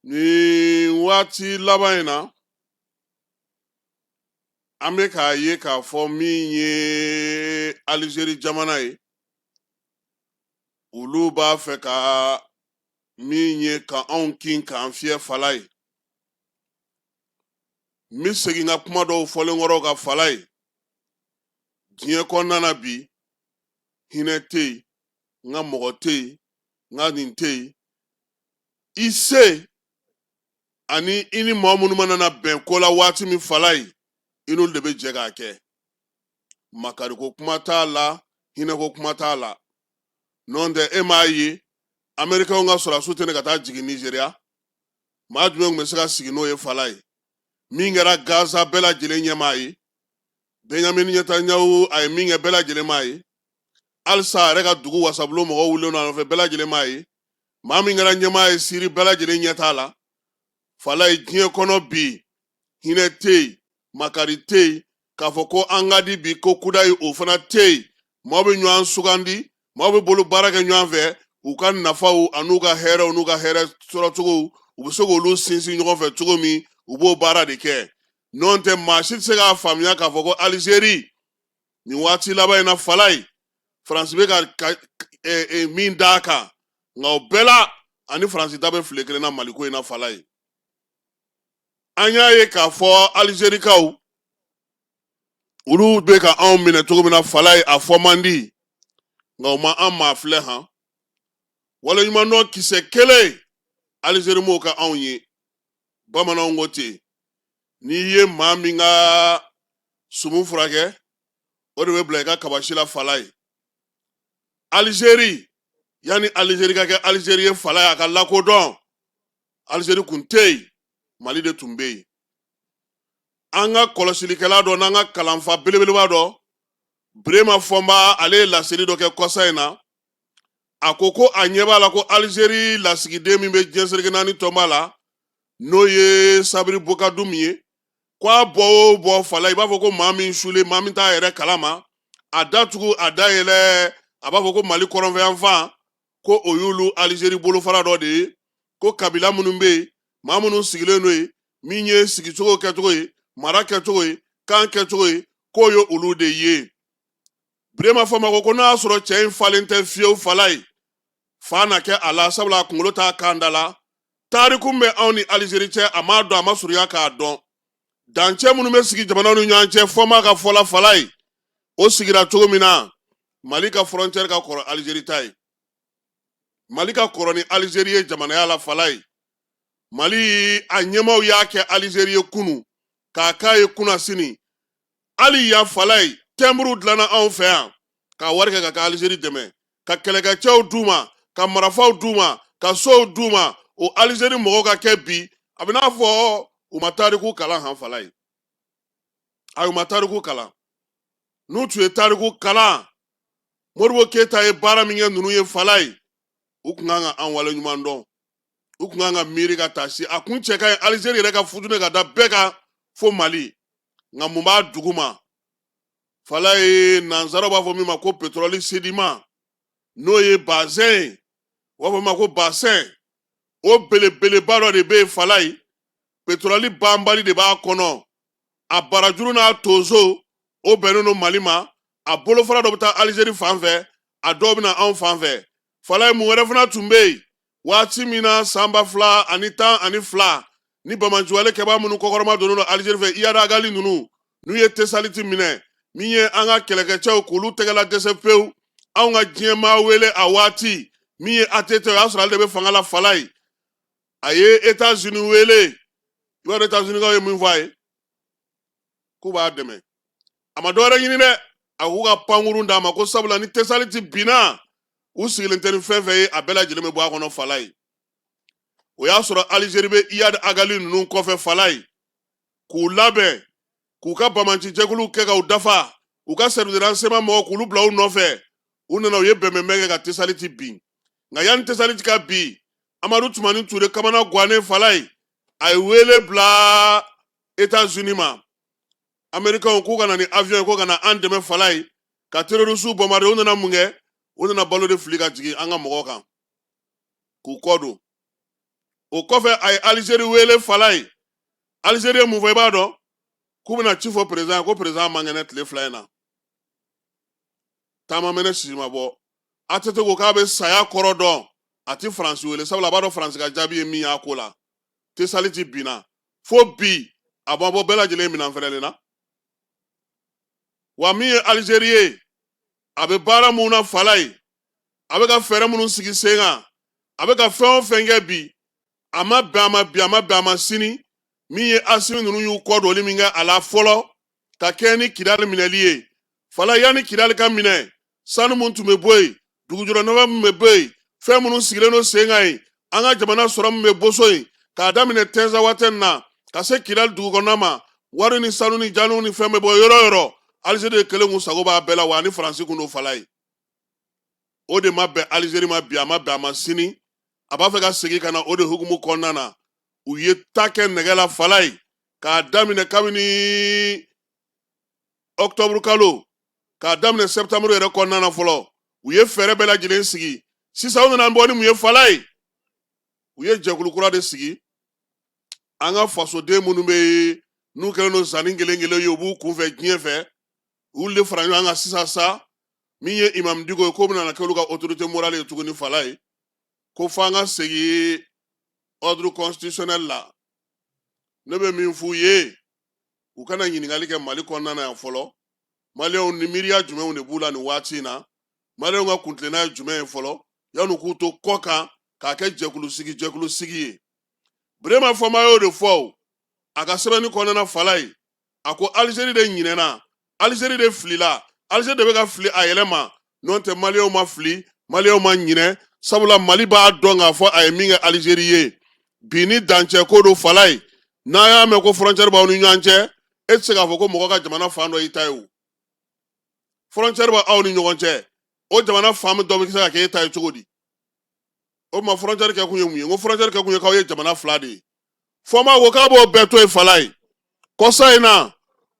Nin waati laban in na, an bɛ k'a ye k'a fɔ min ye Alizeri jamana ye, olu b'a fɛ ka min ye ka anw kin k'an fiyɛ falaye. N bɛ segin ka kuma dɔw fɔlen kɔrɔw kan falaye. Diɲɛ kɔnɔna na bi, hinɛ tɛ yen, n ka mɔgɔ tɛ yen, n ka nin tɛ yen. I se ani i ni maa minnu mana na bɛn ko la waati min falaye, i n'olu de bɛ jɛ k'a kɛ. Makariko kuma t'a la, hinɛko kuma t'a la. N'o tɛ, e m'a ye Amerikɛnw ka sɔrɔdasiw tɛ ne ka taa jigin Nizeriya? Maa jumɛn tun bɛ se ka sigi n'o ye falaye? Min kɛra Gaza, bɛɛ lajɛlen ɲɛ m'a ye. Benjamin Netanyahu, a ye min kɛ, bɛɛ lajɛlen m'a ye. Halisa a yɛrɛ ka dugu wasabulon mɔgɔw wulilen don a nɔfɛ, bɛɛ lajɛlen m'a ye. Maa min kɛra ɲɛmaa ye Siri, bɛɛ lajɛlen ɲɛ t'a la falaye. Diɲɛ kɔnɔ bi, hinɛ tɛ yen, makari tɛ yen, k'a fɔ ko an ka di bi ko kudayi, o fana tɛ yen. Maaw bɛ ɲɔgɔn sugandi, maaw bɛ bolo baara kɛ ɲɔgɔn fɛ, u ka nafaw an'u ka hɛrɛw n'u ka hɛrɛ sɔrɔcogow, u bɛ se k'olu sinsin ɲɔgɔn fɛ cogo min, u b'o baara de kɛ. N'o tɛ, maa si tɛ se k'a faamuya k'a fɔ ko Alizeri nin waati laban in na falaye, Faransi bɛ ka min d'a kan. Nka o bɛɛ la, ani Faransi da bɛ file kelen na Maliko in na falaye. An y'a ye k'a fɔ Alizerikaw, olu bɛ ka anw minɛ cogo min na falaye, a fɔ man di, nka u ma an maa filɛ han. Waleɲumandɔn kisɛ kelen Alizeri m'o kɛ anw ye. Bamananw ko ten, n'i ye maa min ka sumu furakɛ, o de bɛ bila i ka kabasi la falaye. Alizeri, yanni Alizeri ka kɛ Alizeri ye falaye, a ka lakodɔn, Alizeri kun tɛ yen, Mali de tun bɛ yen. An ka kɔlɔsilikɛla dɔ n'an ka kalanfa belebeleba dɔ, Birema Fɔnba, ale ye laseli dɔ kɛ kɔsa in na. A ko ko a ɲɛ b'a la ko Alizeri lasigiden min bɛ diɲɛ seleke naani tɔnba la, n'o ye Sabiri Bukadum ye, ko a bɔ o bɔ falaye, i b'a fɔ ko maa min sulen, maa min t'a yɛrɛ kalama, a da tugu a da yɛlɛ, a b'a fɔ ko Mali kɔrɔnfɛyanfan, ko o y'olu Alizeri bolofara dɔ de ye, ko kabila minnu bɛ yen, maa minnu sigilen don yen, min ye sigicogo kɛcogo ye, mara kɛcogo ye, kan kɛcogo ye, k'o ye olu de ye. Birema Fɔnba ko ko n'a y'a sɔrɔ cɛ in falen tɛ fiyewu falaye, fa na kɛ a la, sabula a kunkolo t'a kan da la. Tariku bɛ anw ni Alizeri cɛ, a m'a dɔn, a ma surunya k'a dɔn. Dancɛ minnu bɛ sigi jamanaw ni ɲɔgɔn cɛ, Fɔnba ka fɔ la falaye, o sigira cogo min na, Mali ka frontière ka kɔrɔ Alizeri ta ye. Mali ka kɔrɔ ni Alizeri ye jamanaya la falaye. Mali a ɲɛmaaw y'a kɛ Alizeri ye kunu, k'a k'a ye kunasini. Hali yan falaye, tɛnburu dilanna anw fɛ yan k'a wari kɛ ka ka Alizeri dɛmɛ, ka kɛlɛkɛcɛw d'u ma, ka marafaw d'u ma, ka sow d'u ma. O Alizeri mɔgɔw ka kɛ bi, a bɛ n'a fɔ u ma tariku kalan han falaye. Ayi, u ma tariku kalan. N'u tun ye tariku kalan, Modibo Keyita ye baara min kɛ ninnu ye falaye, u tun kan ka an wale ɲuman dɔn, u tun kan ka miiri ka taa se a kun cɛ ka ɲi Alizeri yɛrɛ ka futune ka da bɛɛ kan fo Mali. Nka mun b'a duguma falaye? Nansaraw b'a fɔ min ma ko pétrole sédiment, n'o ye bazɛn ye, u b'a fɔ min ma ko bassin, o belebeleba dɔ de bɛ yen falaye, pétrole banbali de b'a kɔnɔ. A barajuru n'a tonso, o bɛnnen don Mali ma. A bolofara dɔ bɛ taa Alizeri fan fɛ, a dɔw bɛ na anw fan fɛ falaye. Mun wɛrɛ fana tun bɛ yen? Waati min na, san 2012, ni banbaanciwale kɛbaa minnu kɔkɔrɔma donnen don Alizeri fɛ, Iyad Ag Ghali ninnu, n'u ye Tesaliti minɛ, min ye an ka kɛlɛkɛcɛw k'olu tɛgɛla dɛsɛ pewu, anw ka diɲɛmaa wele a waati, min ye ATT, o y'a sɔrɔ ale de bɛ fanga la falaye, a ye États-Unis wele. I b'a dɔn États-Unis kaw ye min fɔ a ye? K'u b'a dɛmɛ. A ma dɔwɛrɛ ɲini dɛ, a k'u ka pankurun d'a ma, ko sabula ni Tesaliti binna, u sigilen tɛ ni fɛn fɛn ye, a bɛɛ lajɛlen bɛ bɔ a kɔnɔ falaye. O y'a sɔrɔ Alizeri bɛ Iyad Ag Ghali ninnu kɔfɛ falaye, k'u labɛn, k'u ka banbaanci jɛkuluw kɛ k'u dafa, u ka service de renseignement mɔgɔw k'olu bila u nɔfɛ. U nana, u ye bɛnbɛnbɛn kɛ ka Tesaliti bin. Nka yanni Tesaliti ka bin, Amadu Tumani Ture kamana gannen falaye, a ye wele bila États-Unis ma, Américains k'u ka na ni avion ye, ko ka na an dɛmɛ falaye ka terroriste bombarder. U nana mun kɛ? U nana balo de fili ka jigin an ka mɔgɔw kan k'u kɔ don. O kɔfɛ, a ye Alizeri wele, Falaye. Alizeri ye mun fɔ, i b'a dɔn? K'u bɛna ci fɔ président ye ko président man kɛnɛ tile 2 in na. Taama mɛnɛ sisi ma bɔ. ATT ko k'a bɛ saya kɔrɔ dɔn, a ti Faransi wele, sabula a b'a dɔn Faransi ka jaabi ye min y'a ko la. Tesaliti binna, fo bi a ma bɔ bɛɛ lajɛlen minɛn fɛrɛlen na. Wa min ye Alizeri ye, a bɛ baara mun na, Falaye, a bɛ ka fɛɛrɛ minnu sigi sen kan, a bɛ ka fɛn o fɛn kɛ bi, a ma bɛn a ma bi, a ma bɛn a ma sini. Min ye Asimi ninnu y'u kɔ doli min kɛ a la fɔlɔ ka kɛɲɛ ni Kidali minɛli ye, Falaye, yanni Kidali ka minɛ, sanu mun tun bɛ bɔ yen, dugujukɔrɔ nafa min bɛ bɔ yen, fɛn minnu sigilen don sen kan yen, an ka jamana sɔrɔ min bɛ boso yen, k'a daminɛ Tɛnzawatɛni na ka se Kidali dugu kɔnɔna ma, wari ni sanu ni janu ni fɛn bɛ bɔ yɔrɔ o yɔrɔ, Alizeri de kelen kun sago b'a bɛɛ la. Wa ani Faransi kun don, Falaye. O de ma bɛn Alizeri ma bi, a ma bɛn a ma sini. A b'a fɛ ka segin ka na. O de hukumu kɔnɔna na, u ye ta kɛ nɛgɛ la, Falaye, k'a daminɛ kabini octobre kalo, k'a daminɛ septembre yɛrɛ kɔnɔna na fɔlɔ. U ye fɛɛrɛ bɛɛ lajɛlen sigi. Sisan u nana bɔ ni mun ye, Falaye? U ye jɛkulu kura de sigi. An ka fasoden minnu bɛ yen n'u kɛlen don zanni kelen kelen ye, u b'u kunfɛ diɲɛ fɛ, u de fara ɲɔgɔn kan sisan sa. Min ye Imam Diko ye, k'o bɛna na kɛ olu ka autorité morale ye tuguni, Falaye, ko f'an ka segin ordre constitutionnel la. Ne bɛ min f'u ye, u kana ɲininkali kɛ Mali kɔnɔna na yan fɔlɔ. Maliyɛnw ni miiriya jumɛnw de b'u la nin waati in na? Maliyɛnw ka kuntilenna ye jumɛn ye fɔlɔ, yanni k'u to kɔ kan k'a kɛ jɛkulu sigi jɛkulu sigi ye? Burema Fɔnba y'o de fɔ o a ka sɛbɛnni kɔnɔna, Falaye. A ko Alizeri de ɲinɛna, Alizeri de filila, Alizeri de bɛ ka fili a yɛlɛ ma. N'o tɛ, Maliyɛnw ma fili, Maliyɛnw ma ɲinɛ, sabula Mali b'a dɔn k'a fɔ a ye min kɛ Alizeri ye bi ni dancɛ ko don, Falaye. N'a y'a mɛn ko frontière b'aw ni ɲɔgɔn cɛ, e tɛ se k'a fɔ ko mɔgɔ ka jamana fan dɔ y'i ta ye. O frontière b'aw ni ɲɔgɔn cɛ, o jamana fan dɔ bɛ se ka kɛ e ta ye cogo di? O tuma frontière kɛ kun ye mun ye? N ko frontière kɛ kun ye k'aw ye jamana fila de ye. Fɔnba ko k'a b'o bɛɛ to yen, Falaye. Kɔsa in na,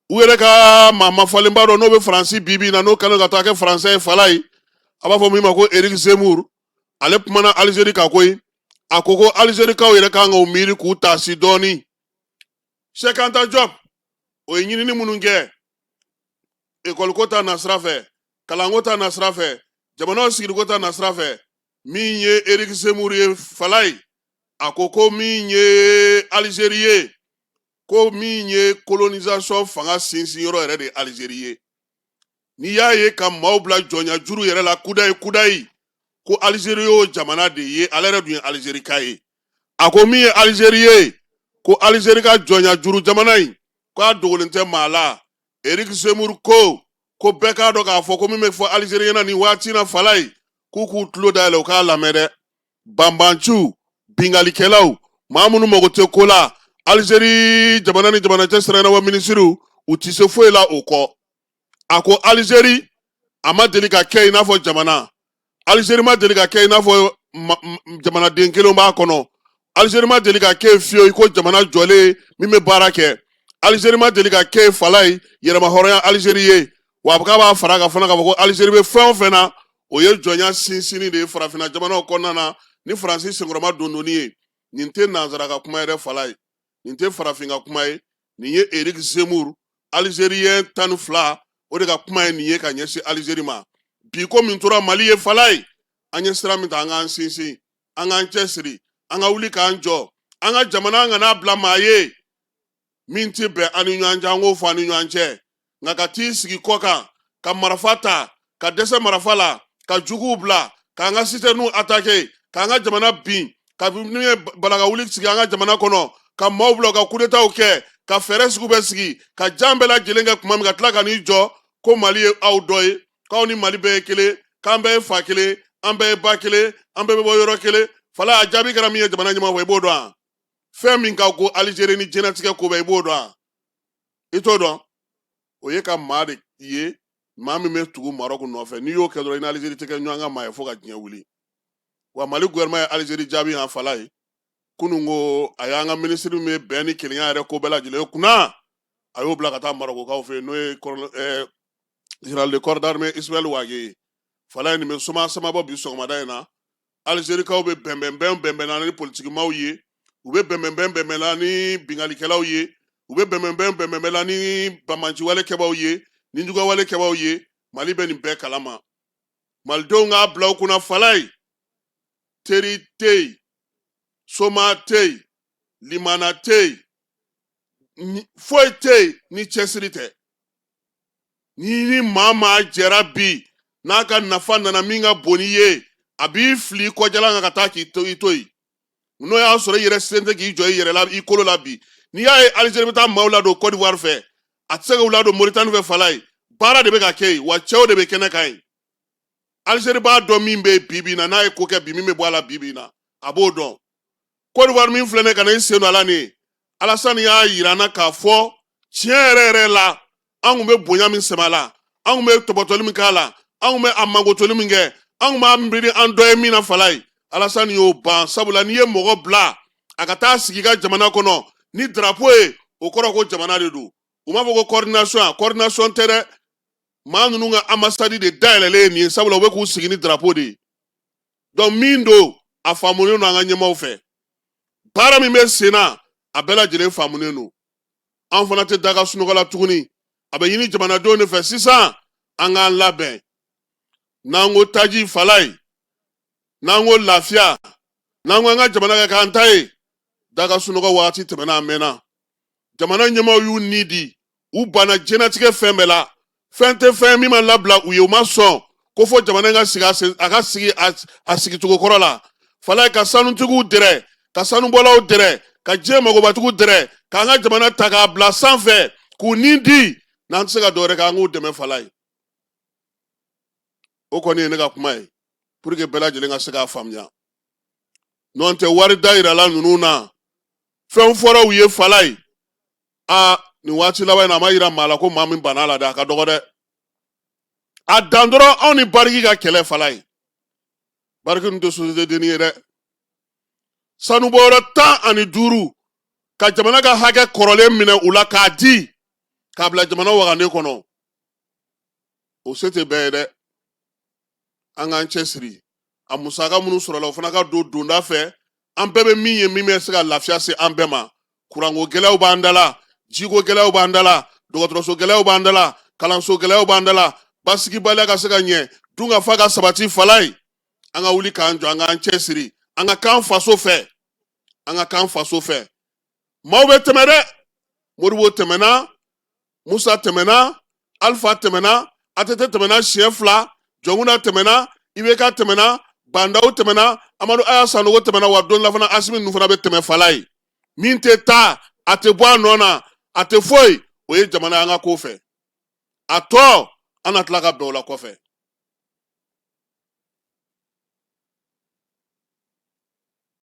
u yɛrɛ ka maa mafalenba dɔ n'o bɛ Faransi bi bi in na, n'o kɛlen ka taa kɛ Faransɛ ye, Falaye, a b'a fɔ min ma ko Eric Zemmour, ale kumana Alizeri kan koyi. A ko ko Alizerikaw yɛrɛ kan k'u miiri k'u taasi dɔɔni. Cheikh Anta Diop, o ye ɲinini minnu kɛ ekɔliko ta nasira fɛ, kalanko ta nasira fɛ, jamanaw sigiliko ta nasira fɛ, min ye Eric Zemmour ye, Falaye, a ko ko min ye Alizeri ye, ko min ye colonisation fanga sinsin yɔrɔ yɛrɛ de ye Alizeri ye. N'i y'a ye ka maaw bila jɔnya juru yɛrɛ la kudayi kudayi, ko Alizeri y'o jamana de ye. Ale yɛrɛ dun ye Alizerika ye. A ko min ye Alizeri ye, ko Alizeri ka jɔnya juru jamana in, ko a dogolen tɛ maa la. Eric Zemmour ko ko bɛɛ k'a dɔn k'a fɔ ko min bɛ fɔ Alizeri ɲɛna nin waati in na, Falaye, k'u k'u tulo dayɛlɛ, u k'a lamɛn dɛ. Banbanciw, binkalikɛlaw, maa minnu mago tɛ ko la, Alizeri jamana ni jamana cɛ sira minisiriw, u tɛ se foyi la o kɔ. A ko Alizeri a ma deli ka kɛ i n'a fɔ jamana, Alizeri ma deli ka kɛ i n'a fɔ jamanaden kelen b'a kɔnɔ, Alizeri ma deli ka kɛ fiyewu i ko jamana jɔlen min bɛ baara kɛ, Alizeri ma deli ka kɛ, Falaye, yɛrɛmahɔrɔnya Alizeri ye. Wa a k'a b'a fara kan fana k'a fɔ ko Alizeri bɛ fɛn o fɛn na, o ye jɔnya sinsinni de ye farafinna jamanaw kɔnɔna na ni Faransi senkɔrɔma dondonni ye. Nin tɛ nansara ka kuma yɛrɛ, Falaye, nin tɛ farafin ka kuma ye. Nin ye Eric Zemmour, Algérien 12, o de ka kuma ye nin ye ka ɲɛsin Alizeri ma bi. Ko min tora Mali ye, Falaye, an ye sira min ta, an k'an sinsin, an k'an cɛsiri, an ka wuli k'an jɔ an ka jamana, an kana bila maa ye. Min tɛ bɛn an ni ɲɔgɔn cɛ, an k'o fɔ an ni ɲɔgɔn cɛ. Nka ka t'i sigi kɔ kan ka marifa ta, ka dɛsɛ marifa la, ka juguw bila k'an ka sitɛrininw atake, k'an ka jamana bin, ka min ye balaka wuli sigi an ka jamana kɔnɔ, ka maaw bila ka kudetaw kɛ, ka fɛɛrɛ sugu bɛɛ sigi, ka jan bɛɛ lajɛlen kɛ kuma min, ka tila ka n'i jɔ ko Mali ye aw dɔ ye, k'aw ni Mali bɛɛ ye kelen, k'an bɛɛ ye fa kelen, an bɛɛ ye ba kelen, an bɛɛ bɛ bɔ yɔrɔ kelen. Falaye, a jaabi kɛra min ye jamana ɲɛmaa fɛ, i b'o dɔn wa? Fɛn min ka go Alizeri ni diɲɛlatigɛ ko bɛɛ, i b'o dɔn wa? I t'o dɔn. O ye ka maa de ye, maa min bɛ tugu Marɔku nɔfɛ. N'i y'o kɛ dɔrɔn, i ni Alizeri tɛ kɛ ɲɔgɔn ka maa ye fo ka diɲɛ wuli. Wa Mali gouvernement ye Alizeri jaabi yan, Falaye. Kunun ko a y'an ka minisiri min bɛ bɛn ni kelenya yɛrɛ ko bɛɛ lajɛlen kunna, a y'o bila ka taa Marɔkukaw fɛ yen, n'o ye général de corps d'armée Ismaël Wage ye. Falaye, nin bɛ soma samabɔ bi sɔgɔmada in na. Alizerikaw bɛ bɛnbɛnbɛn bɛnbɛnna ni politikimaw ye. U bɛ bɛnbɛnbɛn bɛnbɛn la ni binkannikɛlaw ye, u bɛ bɛnbɛnbɛn bɛnbɛn la ni banbaanciwale kɛbaaw ye, ni juguyawale kɛbaaw ye. Mali bɛ nin bɛɛ kalama. Malidenw k'a bila u kunna, Falayi, teri tɛ yen, soma tɛ yen, limana tɛ yen, foyi tɛ yen ni cɛsiri tɛ. Ni ni maa maa jɛra bi, n'a ka nafa nana min ka bon n'i ye, a b'i fili kɔjalan kan ka taa k'i to i to yen. N'o y'a sɔrɔ i yɛrɛ sen tɛ k'i jɔ i yɛrɛ la, i kolo la bi. N'i y'a ye Alizeri bɛ taa maaw ladon Côte d'Ivoire fɛ, a tɛ se k'u ladon Moritani fɛ. Falayi, baara de bɛ ka kɛ yen, wa cɛw de bɛ kɛnɛ kan yen. Alizeri b'a dɔn min bɛ yen bi bi in na. N'a ye ko kɛ bi, min bɛ bɔ a la bi bi in na, a b'o dɔn. Côte d'Ivoire min filɛ, ne ka na i sen don a la nin ye. Alasani y'a yira an na k'a fɔ tiɲɛ yɛrɛ yɛrɛ la, an kun bɛ bonya min sɛmɛ a la, an kun bɛ tɔbɔtɔli min k'a la, an kun bɛ a mankutuli min kɛ, an kun b'a miiri an dɔ ye min na. Falayi, Alasani y'o ban, sabula n'i ye mɔgɔ bila a ka taa sigi i ka jamana kɔnɔ ni drapeau ye, o kɔrɔ ko jamana de don. U m'a fɔ ko coordination, coordination tɛ dɛ. Maa ninnu ka ambassade de dayɛlɛlen ye nin ye, sabula u bɛ k'u sigi ni drapeau de ye. Donc min don, a faamulen don an ka ɲɛmaaw fɛ. Baara min bɛ sen na, a bɛɛ lajɛlen faamulen don. An fana tɛ daga sunɔgɔ la tuguni. A bɛ ɲini jamanadenw de fɛ sisan, an k'an labɛn. N'an ko taji, Falayi, n'an ko lafiya, n'an ko an ka jamana ka k'an ta ye, daga sunɔgɔ waati tɛmɛna, a mɛnna. Jamana ɲɛmaaw y'u ni di, u banna diɲɛnatigɛ fɛn bɛɛ la. Fɛn tɛ fɛn min ma labila u ye, u ma sɔn ko fo jamana in ka sigi a ka sigi a sigicogo kɔrɔ la. Falayi, ka sanutigiw dɛrɛ, ka sanubɔlaw dɛrɛ, ka diɲɛ magobatigiw dɛrɛ, k'an ka jamana ta k'a bila sanfɛ, k'u ni di. N'an tɛ se ka dɔwɛrɛ kɛ, an k'u dɛmɛ. Falayi, o kɔni ye ne ka kuma ye pour que bɛɛ lajɛlen ka se k'a faamuya. N'o tɛ, wari da yirala ninnu na, fɛn fɔra u ye. Falayi, aa, nin waati laban in na, a ma yira maa la ko maa min banna a la dɛ, a ka dɔgɔ dɛ. A dan dɔrɔn, anw ni Barrick ka kɛlɛ. Falayi, Barrick ninnu tɛ société dennin ye dɛ. Sanubɔyɔrɔ 15, ka jamana ka hakɛ kɔrɔlen minɛ u la k'a di k'a bila jamana wagande kɔnɔ, o se tɛ bɛɛ ye dɛ. An k'an cɛsiri. A musaka minnu sɔrɔla, o fana ka don donda fɛ, an bɛɛ bɛ min ye, min bɛ se ka lafiya se an bɛɛ ma. Kuranko gɛlɛyaw b'an da la, jiko gɛlɛyaw b'an da la, dɔgɔtɔrɔso gɛlɛyaw b'an da la, kalanso gɛlɛyaw b'an da la. Basigibaliya ka se ka ɲɛ, dunkafa ka sabati. Falayi, an ka wuli k'an jɔ, an k'an cɛsiri, an ka k'an faso fɛ, an ka k'an faso fɛ. Maaw bɛ tɛmɛ dɛ. Modibo tɛmɛna, Musa tɛmɛna, Alpha tɛmɛna, ATT tɛmɛna siɲɛ fila, Jɔnkunda tɛmɛna, IBK tɛmɛna, Bah N'Daw tɛmɛna, Amadu Aya Sanogo tɛmɛna, wa don la fana Asimi ninnu fana bɛ tɛmɛ. Falayi, min tɛ taa, a tɛ bɔ a nɔ na, a tɛ foyi, o ye jamana. An ka ko fɛ, a tɔ an na tila ka bɛn o la kɔfɛ.